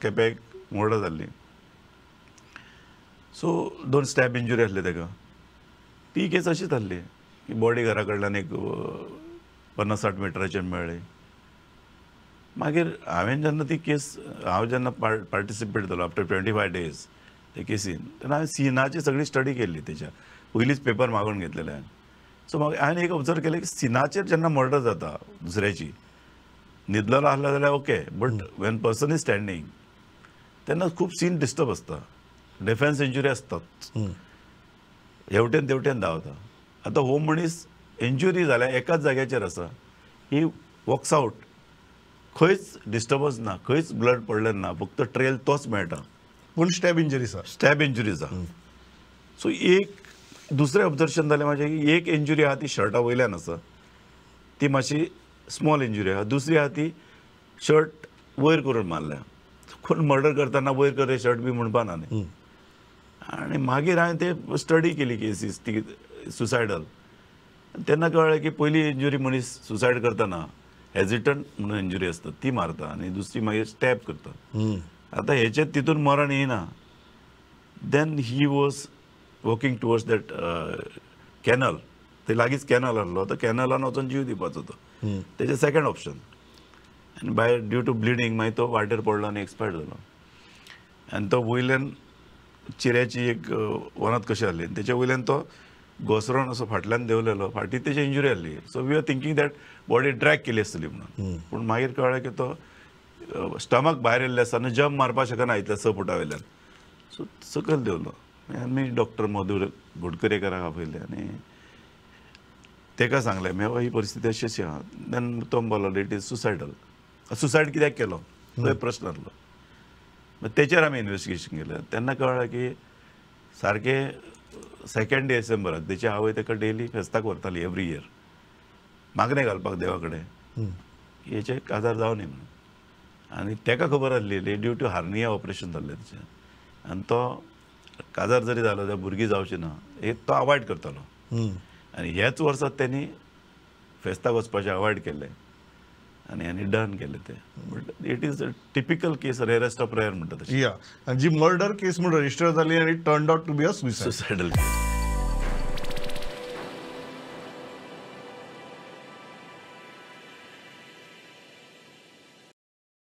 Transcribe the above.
Quepem murder जाल्ली. So 2 स्टॅब injury आसली ताका. ती केस अशीच आसली की बॉडी घरा कडल्यान एक 50-60 मिटराचेर मेळ्ळी. मागीर हांवें जेन्ना ती केस हांव जेन्ना पार्टिसिपेट जालो आफ्टर 25 डेज ते केसीन, तेन्ना हांवें सिनाची सगळी स्टडी केल्ली. तेच्या पयलींच पेपर मागून घेतलेले हांवें. सो मागीर हांवें एक ऑब्जर्व केलें की सिनाचेर जेन्ना मर्डर जाता दुसऱ्याची, न्हिदलेलो आसलो जाल्यार okay, but when person is standing तेन्ना खूब सीन डिस्टर्ब आसता, डिफेन्स इंजुरी आसतात, हेवटेन तेवटेन धांवता. आतां हो मनीस इंजुरी जाल्या एकाच जाग्याचेर आसा, ही वॉक्स आवट, खंयच डिस्टर्बन्स ना, खंयच ब्लड पडलें ना, फक्त ट्रेल तोच मेळटा. पूण स्टॅब इंजुरी आसा, स्टॅब इंजुरी आसा. सो एक दुसरें ऑब्जर्वेशन जालें म्हाजें की एक इंजुरी आहा ती शर्टा वयल्यान आसा, ती मातशी स्मॉल इंजुरी आहा. दुसरी आहा ती शर्ट वयर करून मारल्या. कोण मर्डर करतना वयर कर शर्ट बी म्हणपा ना न्ही. आनी मागीर हांवें ते स्टडी केली केसीस ती सुसायडल. तेन्ना कळ्ळें की पयली इंजुरी मनीस सुसायड करतना हेजिटंट म्हणून इंजुरी आसता ती मारता आनी दुसरी मागीर स्टॅब करता. आतां हेचें तितून मरण येयना. Then he was walking towards that canal, ते लागींच कॅनल आसलो, तो कॅनलान वचून जीव दिवपाचो तो तेजें सेकंड ऑप्शन. आनी बाय ड्यू टू ब्लिडींग मागीर तो वाटेर पडलो आनी एक्सपायर्ड जालो. आनी तो वयल्यान चिऱ्याची एक वनत कशी आसली तेच्या वयल्यान तो घसरोन असो फाटल्यान देंवलेलो, फाटीं तेजी इंजुरी आसली. So we are thinking that body drag केली आसतली म्हणून, पूण मागीर कळ्ळें की तो स्टमक भायर येयल्लें आसा आनी जंप मारपाक शकना इतल्या 6 फुटा वयल्यान. सो सकयल देंवलो. आमी डॉक्टर मधुर घोडकरेकराक आपयलें आनी ताका सांगलें मेवा ही परिस्थिती अशी अशी आहा. देन तो म्हणलो it is suicidal. Suicide कित्याक केलो तो एक प्रश्न आसलो. तेचेर आमी इन्वेस्टिगेशन केलें. तेन्ना कळ्ळें की सारकें 2 डिसेंबराक तेची आवय ताका डेली फेस्ताक व्हरताली एवरी इयर मागणें घालपाक देवा कडेन की हेचें काजार जावं न्ही म्हणून. आनी ताका खबर आसली ड्यू टू हार्निया ऑपरेशन जाल्लें तेचें आनी तो काजार जरी जालो जाल्यार भुरगीं जावची ना हे तो अवॉयड करतालो. आनी ह्याच वर्सात तेणी फेस्ताक वचपाचें अवॉयड केलें आनी आनी डन केलें तें. But it is a typical case, rarest of rare म्हणटा तशें. या, आनी जी मर्डर केस म्हूण रजिस्टर जाली आनी turned out to be a suicide. Suicidal case.